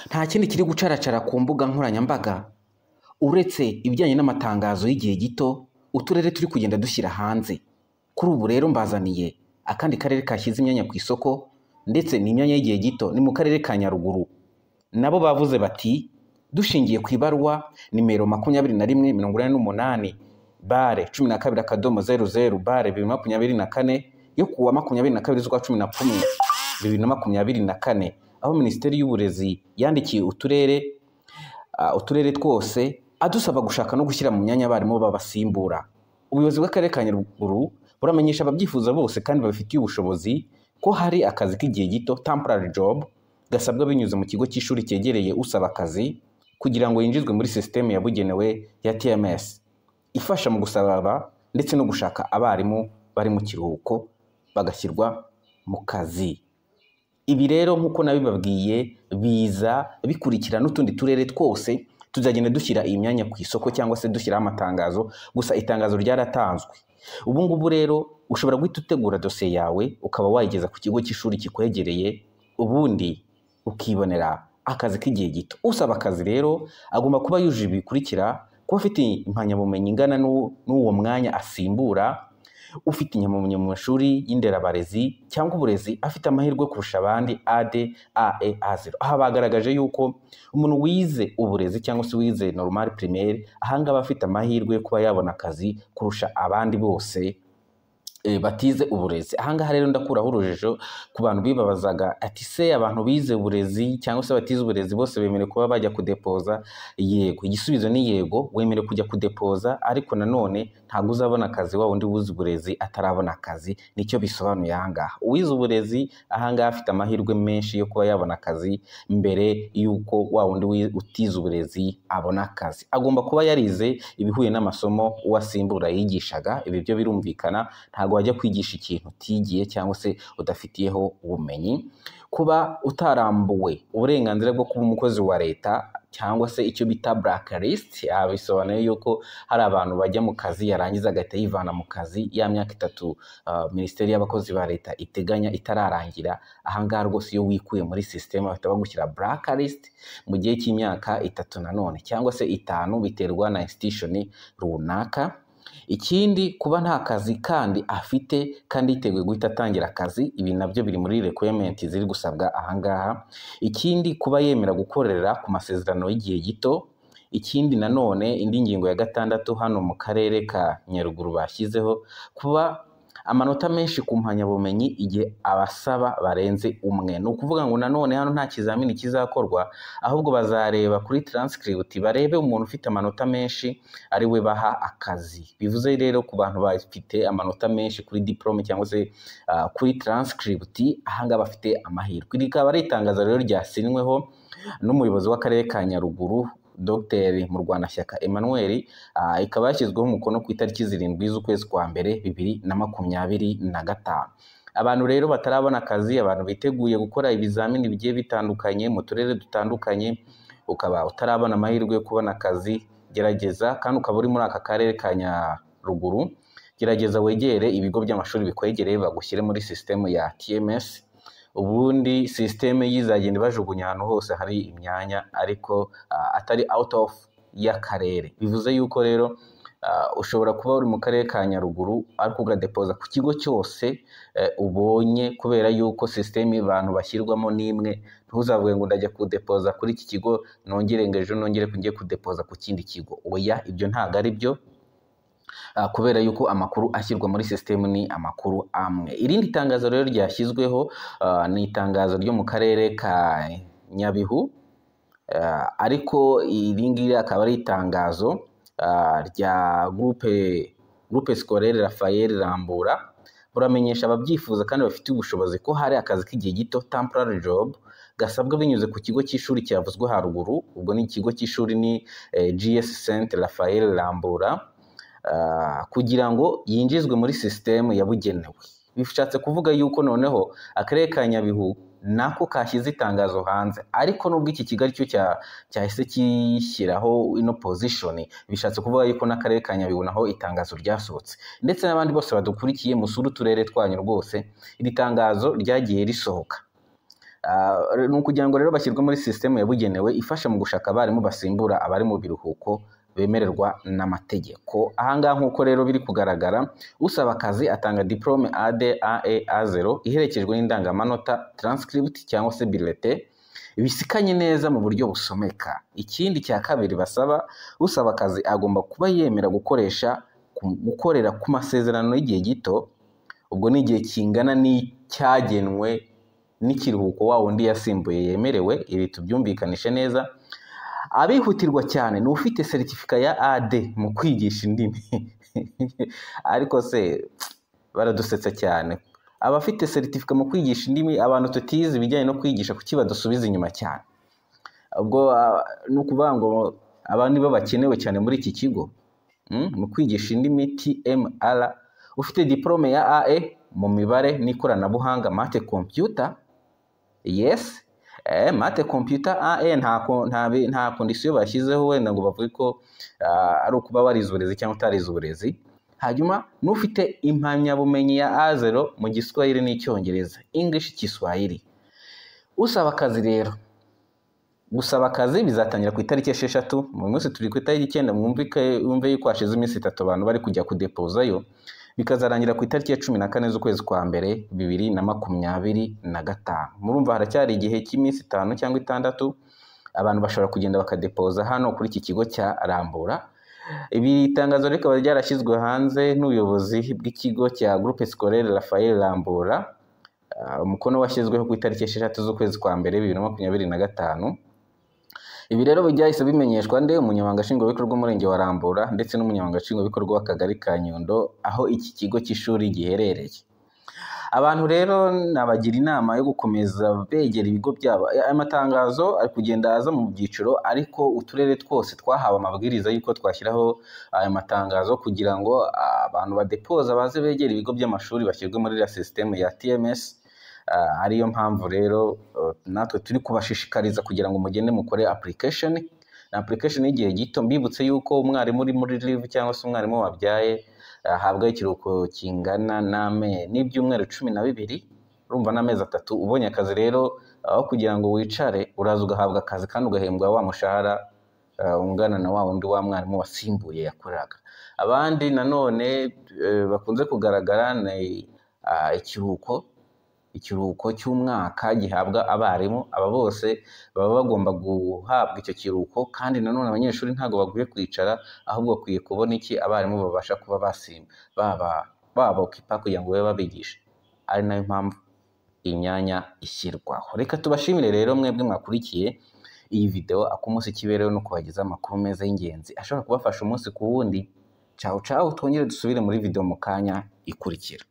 Nta kindi kiri gucaracara ku mbuga nkoranyambaga uretse ibijyanye n'amatangazo y'igihe gito uturere turi kugenda dushyira hanze. Kuri ubu rero mbazaniye akandi karere kashyize imyanya ku isoko, ndetse ni imyanya y'igihe gito, ni mu karere ka Nyaruguru. Nabo bavuze bati: "Dushingiye ku ibaruwa nimero 2188/12.00/2024 yo kuwa 22 z'ukwa 11 2024, aho Minisiteri y'Uburezi yandikiye uturere twose adusaba gushaka no gushyira mu myanya abarimu babasimbura. Ubuyobozi bw'akarere ka Nyaruguru buramenyesha ababyifuza bose kandi babifitiye ubushobozi ko hari akazi k'igihe gito, temporary job, gasabwa binyuze mu kigo cy'ishuri cyegereye usaba akazi kugira ngo yinjizwe muri sisitemu yabugenewe ya TMS ifasha mu gusaba ndetse no gushaka abarimu bari mu kiruhuko bagashyirwa mu kazi." Ibi rero, nk'uko nabibabwiye, biza bikurikira n'utundi turere twose tuzagenda dushyira iyi myanya ku isoko cyangwa se dushyiraho amatangazo. Gusa itangazo ryaratanzwe. Ubu ngubu rero ushobora guhita utegura dosiye yawe, ukaba wayigeza ku kigo cy'ishuri kikwegereye, ubundi ukibonera akazi k'igihe gito. Usaba akazi rero agomba kuba yujuje ibi bikurikira: kuba afite impamyabumenyi ingana n'uwo mwanya asimbura, ufite impamyabumenyi mu mashuri y'inderabarezi cyangwa uburezi afite amahirwe kurusha abandi A2, AE, A0. Aha bagaragaje yuko umuntu wize uburezi cyangwa se wize normal primaire, ahangaha afite amahirwe yo kuba yabona akazi kurusha abandi bose batize uburezi. Ahangaha rero ndakuraho urujijo ku bantu bibabazaga ati: "Se abantu bize uburezi cyangwa se batize uburezi bose bemerewe kuba bajya kudepoza?" Yego, igisubizo ni yego, wemerewe kujya kudepoza, ariko nanone ntabwo uzabona akazi wa wundi wize uburezi atarabona akazi. Nicyo bisobanuye ahangaha. Uwize uburezi ahangaha afite amahirwe menshi yo kuba yabona akazi mbere y'uko wa wundi utize uburezi abona akazi. Agomba kuba yarize ibihuye n'amasomo uwasimbura yigishaga. Ibi byo birumvikana, ntabwo wajya kwigisha ikintu utigiye cyangwa se udafitiyeho ubumenyi. Kuba utarambuwe uburenganzira bwo kuba umukozi wa leta cyangwa se icyo bita blacklist. Bisobanuye yuko hari abantu bajya mu kazi, yarangiza agahita yivana mu kazi ya myaka 3 Minisiteri y'Abakozi ba Leta iteganya itararangira. Ahangaha rwose iyo wikuye muri system bahita bagushyira blacklist mu gihe cy'imyaka 3 nanone cyangwa se 5, biterwa na institution runaka. Ikindi, kuba nta kazi kandi afite kandi yiteguye guhita atangira akazi. Ibi nabyo biri muri requirement ziri gusabwa ahangaha. Ikindi, kuba yemera gukorera ku masezerano y'igihe gito. Ikindi nanone, indi ngingo ya gatandatu hano mu karere ka Nyaruguru bashyizeho, kuba amanota menshi ku mpamyabumenyi igihe abasaba barenze umwe. Ni ukuvuga ngo nanone hano nta kizamini kizakorwa, ahubwo bazareba kuri transcript, barebe umuntu ufite amanota menshi ari we baha akazi. Bivuze rero ku bantu bafite amanota menshi kuri diplome cyangwa se kuri transcript, ahangaha bafite amahirwe. Iri rikaba ari itangazo rero ryasinyweho n'umuyobozi w'akarere ka Nyaruguru, Dr Murwanashyaka Emmanuel, ikaba yashyizweho umukono ku itariki 7 z'ukwezi kwa mbere 2025. Abantu rero batarabona akazi, abantu biteguye gukora ibizamini bigiye bitandukanye mu turere dutandukanye, ukaba utarabona amahirwe yo kubona akazi, gerageza, kandi ukaba uri muri aka karere ka Nyaruguru, gerageza wegere ibigo by'amashuri bikwegereye bagushyire muri sisitemu ya TMS. Ubundi sisiteme yizagenda ibajugunya ahantu hose hari imyanya, ariko atari out of y'akarere. Bivuze yuko rero ushobora kuba uri mu karere ka Nyaruguru ariko ugadepoza ku kigo cyose ubonye, kubera yuko sisiteme abantu bashyirwamo n'imwe. Ntuzavuge ngo ndajya kudepoza kuri iki kigo, nongere ngo ejo nongere njye kudepoza ku kindi kigo. Oya, ibyo ntabwo ari byo, kubera yuko amakuru ashyirwa muri sisitemu ni amakuru amwe. Irindi tangazo rero ryashyizweho ni itangazo ryo mu karere ka Nyabihu, ariko iri ngiri akaba ari itangazo rya groupe scolaire Raphael Rambura. Buramenyesha ababyifuza kandi bafite ubushobozi ko hari akazi k'igihe gito, temporary job, gasabwa binyuze ku kigo cy'ishuri cyavuzwe haruguru. Ubwo ni ikigo cy'ishuri ni GS Saint Raphael Rambura, kugira ngo yinjizwe muri sisitemu yabugenewe. Bishatse kuvuga yuko noneho akarere ka Nyabihu nako kashyize itangazo hanze, ariko nubwo iki kigo aricyo cyahise kishyiraho ino position, bishatse kuvuga yuko n'akarere ka Nyabihu naho itangazo ryasohotse. Ndetse n'abandi bose badukurikiye, musure uturere twanyu rwose, iri tangazo ryagiye risohoka. Ni ukugira ngo rero bashyirwe muri sisitemu yabugenewe ifasha mu gushaka abarimu basimbura abari mu biruhuko bemererwa n'amategeko. Ahangaha nk'uko rero biri kugaragara, usaba akazi atanga diplome A2, AE, A0 iherekejwe n'indangamanota, transcript cyangwa se bulletin bisikanye neza mu buryo busomeka. Ikindi cya kabiri basaba, usaba akazi agomba kuba yemera gukorera ku masezerano y'igihe gito, ubwo ni igihe kingana n'icyagenwe n'ikiruhuko wa wundi yasimbuye yemerewe. Ibi tubyumvikanishe neza. Abihutirwa cyane ni ufite seritifika ya A2 mu kwigisha indimi. Ariko se baradusetsa cyane, abafite seritifika mu kwigisha indimi, abantu tutize ibijyanye no kwigisha, kuki badusubiza inyuma cyane? Ubwo ni ukuvuga ngo aba nibo bakenewe cyane muri iki kigo, mu kwigisha indimi TMR. Ufite diplome ya AE mu mibare n'ikoranabuhanga, math computer, yes, math computer AE, nta condition bashyizeho wenda ngo bavuge ko ari ukuba warize uburezi cyangwa utarize uburezi. Hanyuma n'ufite impamyabumenyi ya A0 mu Giswahili n'Icyongereza, English Kiswahili. Usaba akazi rero, gusaba akazi bizatangira ku itariki 6. Mu munsi turi ku itariki 9, mwumve yuko hashize iminsi 3 abantu bari kujya kudepozayo, bikazarangira ku itariki ya 14 z'ukwezi kwa mbere 2025. Murumva haracyari igihe cy'iminsi 5 cyangwa 6, abantu bashobora kugenda bakadepoza hano kuri iki kigo cya Rambura. Ibi tangazo rikaba ryarashyizwe hanze n'ubuyobozi bw'ikigo cya Groupe Scolaire Raphael Rambura. Umukono washyizweho ku itariki 6 z'ukwezi kwa mbere 2025. Ibi rero byahise bimenyeshwa nde? Umunyamabanga nshingwabikorwa w'umurenge wa Rambura ndetse n'umunyamabanga nshingwabikorwa w'akagari ka Nyundo, aho iki kigo cy'ishuri giherereye. Abantu rero nabagira inama yo gukomeza begera ibigo byabo. Aya matangazo ari kugenda aza mu byiciro, ariko uturere twose twahawe amabwiriza y'uko twashyiraho aya matangazo kugira ngo abantu badepoza baze begera ibigo by'amashuri bashyirwe muri iriya sisitemu ya TMS. Ariyo mpamvu rero natwe turi kubashishikariza kugira ngo mugende mukore application. Na application y'igihe gito. Mbibutse yuko umwarimu uri muri leave cyangwa se umwarimu wabyaye ahabwa ikiruhuko kingana n'ibyumweru 12, urumva n'amezi 3. Ubonye akazi rero, aho kugira ngo wicare, uraza ugahabwa akazi kandi ugahembwa wa mushahara ungana na wa wundi wa mwarimu wasimbuye yakoraga. Abandi nanone bakunze kugaragara ni ikiruhuko cy'umwaka gihabwa abarimu. Aba bose baba bagomba guhabwa icyo kiruhuko, kandi nanone abanyeshuri ntabwo bakwiye kwicara, ahubwo bakwiye kubona iki? Abarimu babasha kuba basimba baba babokipa kugira ngo babe babigisha, ari nayo mpamvu iyi myanya ishyirwaho. Reka tubashimire rero mwebwe mwakurikiye iyi video. Akumunsi kibereho no kubagezaho amakuru meza y'ingenzi ashobora kubafasha umunsi ku wundi. Ciao ciao, twongere dusubire muri video mu kanya ikurikira.